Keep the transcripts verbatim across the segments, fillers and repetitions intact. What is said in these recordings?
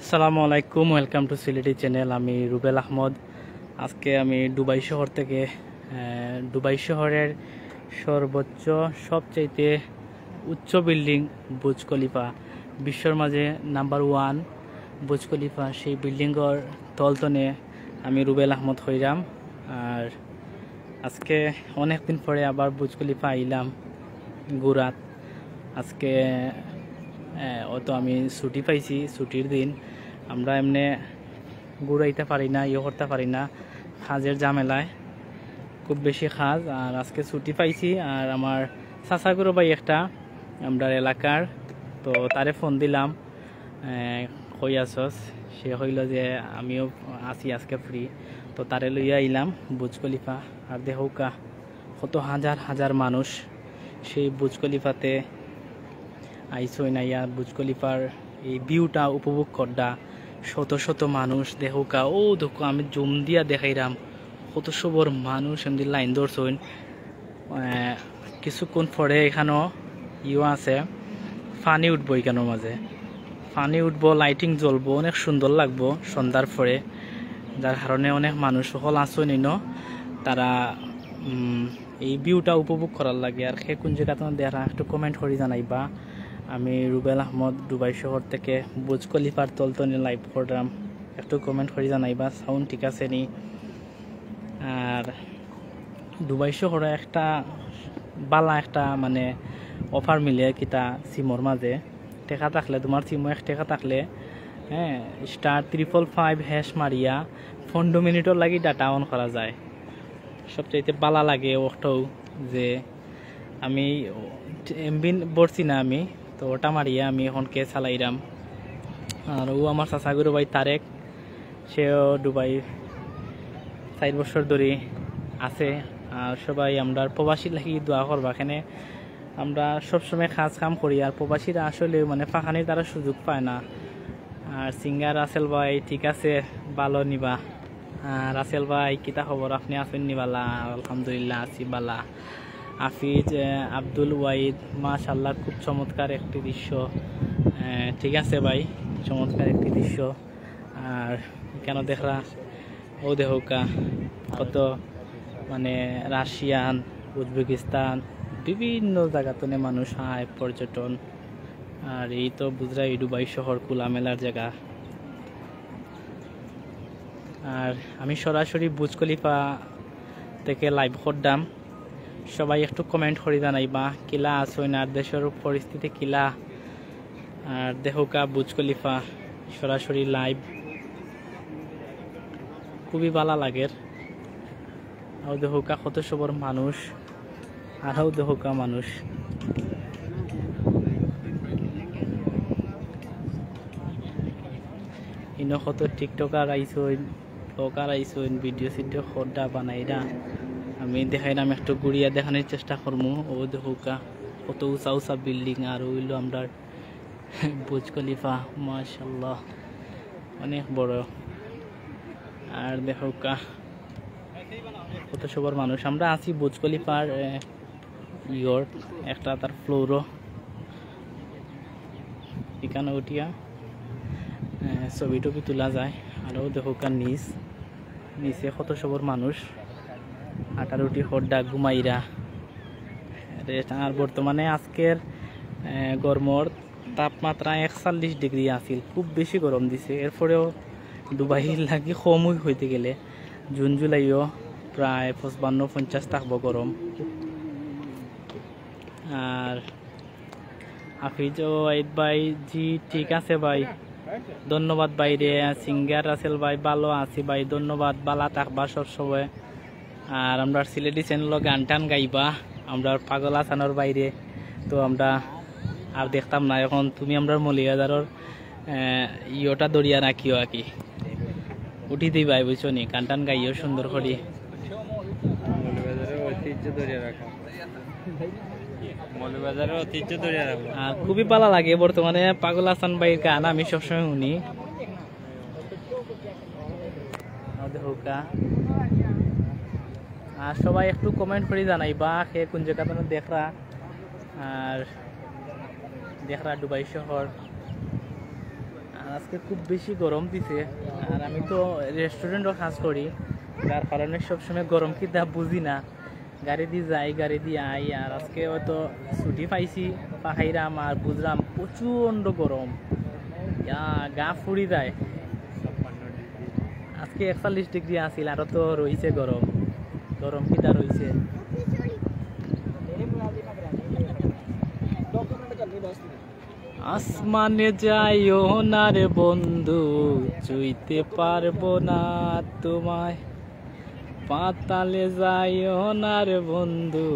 আসসালামু আলাইকুম, welcome to Sylheti চ্যানেল। আমি রুবেল আহমদ। আজকে আমি দুবাই শহর থেকে, আহ, দুবাই শহরের সর্বোচ্চ, সবচাইতে উচ্চ বিল্ডিং বুর্জ খলিফা, বিশ্বর মাঝে নাম্বার ওয়ান বুর্জ খলিফা, সেই বিল্ডিংর তলতনে আমি রুবেল আহমদ হইরাম। আর আজকে অনেক দিন পরে আবার বুর্জ খলিফা আইলাম ঘুরাত। আজকে, আহ, অত আমি ছুটি পাইছি, ছুটির দিন। আমরা এমনে ঘুরাইতে পারি না, ইয়ে করতে পারি না, কাজের ঝামেলায় খুব বেশি কাজ। আর আজকে ছুটি পাইছি, আর আমার চাচাগুরু ভাই একটা আমরার এলাকার, তো তারে ফোন দিলাম, আহ, "কই আছস?" সে কইল যে, "আমিও আছি আজকে ফ্রি।" তো তারে লইয়া আইলাম বুর্জ খলিফা। আর দেখউক্কা, কত হাজার হাজার মানুষ সেই বুর্জ খলিফাতে আইছইন, আইয়া বুর্জ খলিফার এই ভিউটা উপভোগ কররা। শত শত মানুষ দেখউক্কা, অউ দেখউক্কা, আমি জুম দিয়া দেখাইরাম, কত সবর মানুষ এমনি লাইন ধরছইন। আহ, কিছুক্ষণ পরে এখানো ইও আছে, পানি উঠবো এখানোর মাঝে, পানি উঠবো, লাইটিং জ্বলবো, অনেক সুন্দর লাগবো সন্ধ্যার পরে, যার কারণে অনেক মানুষ হকল আছইন ইনো, তারা, উম, এই ভিউটা উপভোগ করার লাগি। আর কে কুন জাগাত দেখরা একটু কমেন্ট করি জানাইবা। আমি রুবেল আহমদ দুবাই শহর থেকে বুর্জ খলিফার তলতনে লাইভ কররাম, একটু কমেন্ট করি জানাইবা সাউন্ড ঠিক আছে নি। আর দুবাই শহরে একটা বালা একটা মানে অফার মিলে কিতা সিমর মাঝে, টেকা থাকলে, তোমার সিমো এক টেকা থাকলে, হ্যাঁ, স্টার ট্রিপল ফাইভ হ্যাশ মারিয়া পনেরো মিনিটর লাগি ডাটা অন করা যায়। সবচাইতে বালা লাগে অটাউ যে আমি এমবি ভরছি না আমি, তো অটা মারিয়া আমি অখনকে চালাইরাম। আর অউ আমার চাচাগুরু ভাই তারেক, সেও দুবাই চাইর বছর ধরি আছে। আর সবাই আমরার প্রবাসীর লাগি দোয়া করবা, কেনে আমরা সবসময় কাজ কাম করি, আর প্রবাসীরা আসলে মানে ফাঁকানির তারা সুযোগ পায় না। আর সিঙ্গার রাসেল ভাই, ঠিক আছে, ভালো নিবা। আর রাসেল ভাই, কিতা খবর? আপনি আছইন নি বালা? আলহামদুলিল্লাহ, আছি বালা। হাফিজ, আহ, আব্দুল ওয়াহিদ, মাশাআল্লাহ, খুব চমৎকার একটি দৃশ্য। আহ, ঠিক আছে ভাই, চমৎকার একটি দৃশ্য। আর এখানো দেখরা, অউ দেখউক্কা, কত মানে রাশিয়ান, উজবেকিস্তান, বিভিন্ন জাগা তনে মানুষ আয় পর্যটন। আর এই তো বুঝরা, এই দুবাই শহর খোলামেলার জাগা। আর আমি সরাসরি বুর্জ খলিফা থেকে লাইভ কররাম। সবাই একটু কমেন্ট করি জানাইবা কিলা আছইন, আর দেশর পরিস্থিতি কিলা। আর দেখউক্কা বুর্জ খলিফা সরাসরি লাইভ, খুবই বালা লাগের। অউ দেখউক্কা কত সবর মানুষ, আর অউ দেখউক্কা মানুষ। ইনো কত টিকটকার আইছইন, ব্লগার আইছইন, ভিডিও সিডিও কররা বানাইরা। আমি দেখাইরাম, একটু ঘুরিয়া দেখানির চেষ্টা করমু। অউ দেখউক্কা কত উঁচা উঁচা বিল্ডিং, আর অইলো আমরার বুর্জ খলিফা, মাশাআল্লাহ, অনেক বড়। আর দেখউক্কা কত সবর মানুষ। আমরা আছি বুর্জ খলিফার, এ, ইয়র একটা তার ফ্লোরও, এখানো উঠিয়া, এ, ছবি টবি তুলা যায়। আর অউ দেখউক্কা নিচ, নিচে কত সবর মানুষ, আটার উঠি হড্ডা ঘুমাইরা। রেস্ট। আর বর্তমানে আজকের, এ, গরমর তাপমাত্রা একচল্লিশ ডিগ্রি আছিল, খুব বেশি গরম দিছে। এরপরেও দুবাইর লাগি কমই হইতে গেলে জুন জুলাইও প্রায় পঁচপান্ন পঞ্চাশ থাকবো গরম। আর হাফিজ ওয়াহিদ ভাই, জি ঠিক আছে ভাই, ধন্যবাদ ভাই রে। সিঙ্গার রাসেল ভাই, ভালো আছি ভাই, ধন্যবাদ, বালা থাকবা সব সময়। আর আমরার সিলেটি চ্যানেলও গান টান গাইবা, আমরার পাগল হাসানর বাইরে তো আমরা আর দেখতাম না। এখন তুমি আমরার মৌলভীবাজারর, আহ, ইয়োটা ধরিয়া রাখিও আর কি, উঠি দিবাই, বুঝছো নি? গান টান গাইও সুন্দর করি। মৌলভীবাজারর ঐতিহ্য ধরিয়া রাখা। মৌলভীবাজারর ঐতিহ্য ধরিয়া রাখা। আর খুবই বালা লাগে বর্তমানে পাগল হাসান ভাইর গান আমি সবসময় শুনি। আর দেখউক্কা। আর সবাই একটু কমেন্ট করি জানাইবা কে কুন জাগা তনে দেখরা। আর দেখরা দুবাই শহর। আর আজকে খুব বেশি গরম দিছে, আর আমি তো রেস্টুরেন্টও কাজ করি, যার কারণে সবসময় গরম কিতা বুঝি না। গাড়ি দি যাই, গাড়ি দি আই, আর আজকে হয়তো ছুটি পাইছি, পাখাইরাম আর বুঝলাম প্রচণ্ড গরম, ইয়া, গা ফুড়ি যায়। আজকে একচল্লিশ ডিগ্রি আছিল, আরো তো রইছে গরম, গরম কিতা রইছে। আসমানে যাইও না রে বন্ধু, ছুইতে পারবো না তোমায়। পাতালে যাইও না রে বন্ধু,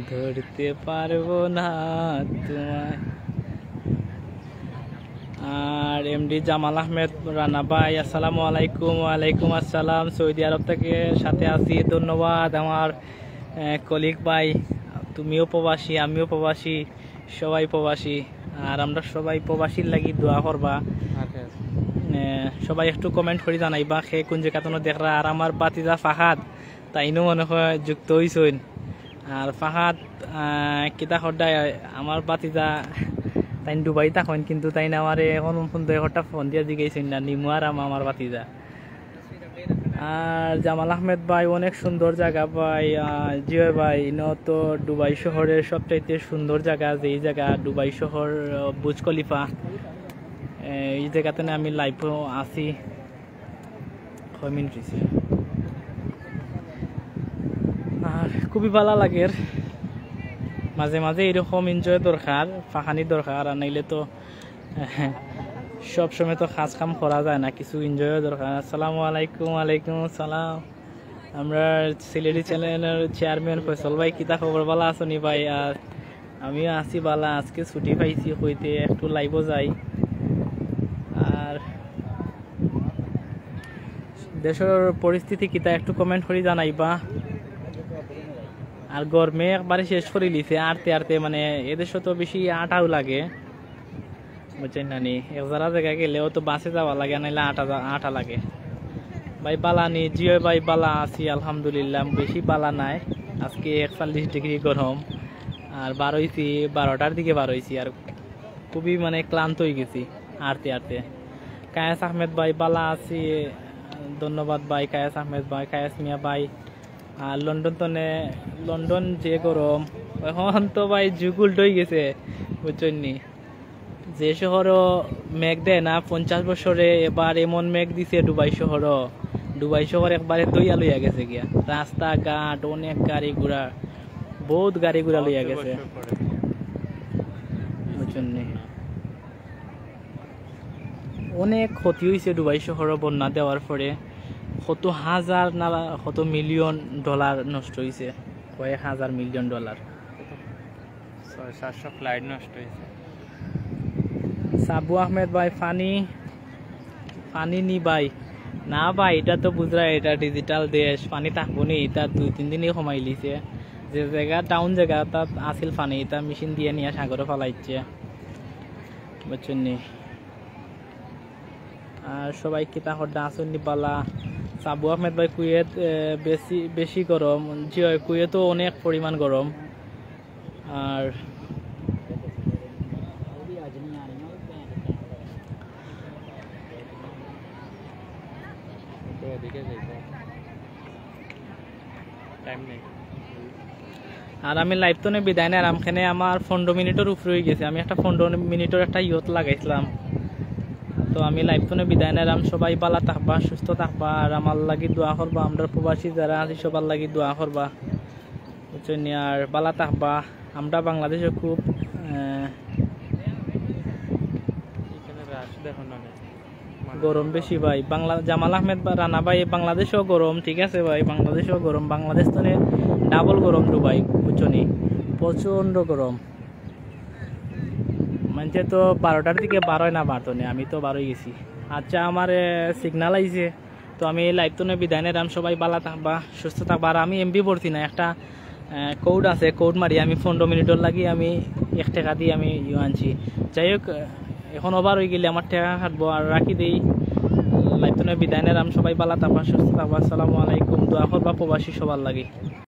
ধরতে পারবো না তোমায়। আর এমডি জামাল আহমেদ রানা ভাই, আসসালামু আলাইকুম। ওয়ালাইকুম আসসালাম। সৌদি আরব থেকে সাথে আছি, ধন্যবাদ। আমার কলিগ ভাই, তুমিও প্রবাসী, আমিও প্রবাসী, সবাই প্রবাসী। আর আমরা সবাই প্রবাসীর লাগি দোয়া করবা। আচ্ছা। এ, সবাই একটু কমেন্ট করি জানাইবা কে কোন জায়গা তনে দেখরা। আর আমার বাতিজা ফাহাদ, তাইনও মনে হয় যুক্ত হইছইন। আর ফাহাদ, আহ, কিতা খড্ডায় আমার বাতিজা, তাইন দুবাই থাকইন, কিন্তু তাইন আমারে এখন পর্যন্ত একটা ফোন দিয়া জিগাইছইন না, নিমু আর আমা-, আমার বাতিজা। আর জামাল আহমেদ ভাই, অনেক সুন্দর জায়গা ভাই। আহ, জি অয় ভাই, ইনো তো দুবাই শহরের সবচাইতে সুন্দর জায়গা, যেই জায়গা দুবাই শহর, আহ, বুর্জ খলিফা, এ, এই জায়গাতে আমি লাইভও আছি। কয় মিনিট হইছে? আর খুবই ভালা লাগের, মাঝে মাঝে এরকম এনজয় দরকার, ফাঁকানি দরকার, আর নাইলে তো সব সময় তো কাজ কাম করা যায় না, কিছু এনজয়ও দরকার। আসসালামু আলাইকুম। ওয়ালাইকুম আসসালাম। আমরা সিলেটি চ্যানেলের চেয়ারম্যান ফয়সল ভাই, কিতা খবর, ভালা আছনি ভাই? আর আমিও আছি ভালা, আজকে ছুটি পাইছি, কইতে একটু লাইভও যাই। আর দেশর পরিস্থিতি কিতা একটু কমেন্ট করি জানাইবা। আর গরমে একবারে শেষ করি লিছে আটতে আটতে, মানে এদেশো তো বেশি আটাও লাগে, বুঝছইন না নি? এক জারা জায়গা গেলেও তো বাসে যাওয়া লাগে, নাইলে আটা যা-, আটা লাগে। ভাই ভালা নি? জি অয় ভাই, ভালা আছি আলহামদুলিল্লাহ, বেশি ভালা নাই। আজকে একচল্লিশ ডিগ্রি গরম, আর বার হইছি বারোটার দিকে বার হইছি, আর খুবই মানে ক্লান্ত হয়ে গেছি আটতে আটতে। কায়েস আহমেদ ভাই, ভালা আছি, ধন্যবাদ ভাই। কায়েস আহমেদ ভাই, কায়েস মিয়া ভাই, আর লন্ডন তনে, লন্ডন যে গরম, এখন তো ভাই যুগ উল্টো হয়ে গেছে, বুঝছইন নি? যে শহরও মেঘ দেয় না পঞ্চাশ বছরে, এবার এমন মেঘ দিছে দুবাই শহরও। দুবাই শহর একবারে দইয়া লইয়া গেছে গিয়া, রাস্তাঘাট, অনেক গাড়ি ঘোড়া, বহুত গাড়ি ঘোড়া লইয়া গেছে, বুঝছইন নি? অনেক ক্ষতি হইছে দুবাই শহরও বন্যা দেওয়ার পরে, কত হাজার না কত মিলিয়ন ডলার নষ্ট হইছে, কয়েক হাজার মিলিয়ন ডলার। ছয় সাতশো ফ্লাইট নষ্ট হইছে। সাবু আহমেদ ভাই, ফানি, ফানি নি ভাই? না ভাই, এটা তো বুঝরা, এটা ডিজিটাল দেশ, ফানি থাকবো নি, এটা দুই তিন দিনই কমাই লিছে। যে জায়গা, টাউন জায়গা, তাত আছিল ফানি, এটা মেশিন দিয়া নিয়া সাগরে ফালাইছে, বুঝছইন নি? আর সবাই কিতা খড্ডা, আছইন নি ভালা? সাবু আহমেদ ভাই, কুয়েত, এ, বেশি, বেশি গরম। জি অয়, কুয়েতও অনেক পরিমাণ গরম। আর টাইম নেই। আর আমি লাইভ তনে বিদায় নেরাম, কেনে আমার পনেরো মিনিটর উপরে হয়ে গেছে। আমি একটা পনেরো মিনিটর একটা ইয়ত লাগাইছিলাম, তো আমি লাইভ তনে বিদায় নেরাম। সবাই ভালা থাকবা, সুস্থ থাকবা, আর আমার লাগি দোয়া করবা। আমরা প্রবাসী যারা আছি, সবার লাগি দোয়া করবা, বুঝছইন নি? আর ভালা থাকবা, আমরা বাংলাদেশও খুব, আহ, এখানে রাশ দেখো না। গরম বেশি ভাই। বাংলা-, জামাল আহমেদ বা রানা ভাই, বাংলাদেশও গরম, ঠিক আছে ভাই, বাংলাদেশও গরম, বাংলাদেশ তনে ডাবল গরম দুবাই, বুঝছো নি? প্রচণ্ড গরম। মানে তো বারোটার দিকে বার অয় না, বার তনে, আমি তো বার হয়ে গেছি। আচ্ছা, আমার সিগনাল আইছে, তো আমি লাইভ তনে বিদায় নেরাম। সবাই ভালা থাকবা, সুস্থ থাকবা। আর আমি এমবি ভরছি না, একটা কোড আছে, কোড মারি আমি পনেরো মিনিটর লাগি আমি এক টেকা দি আমি ইয়ে আনছি। যাই হোক, আহ, এখন ওভার হয়ে গেলে আমার টেকা কাটবো, আর রাখি দেই। লাইভ তনে বিদায় নেরাম, সবাই ভালা থাকবা, সুস্থ থাকবা। আসসালামু আলাইকুম, দোয়া করবা প্রবাসী সবার লাগি।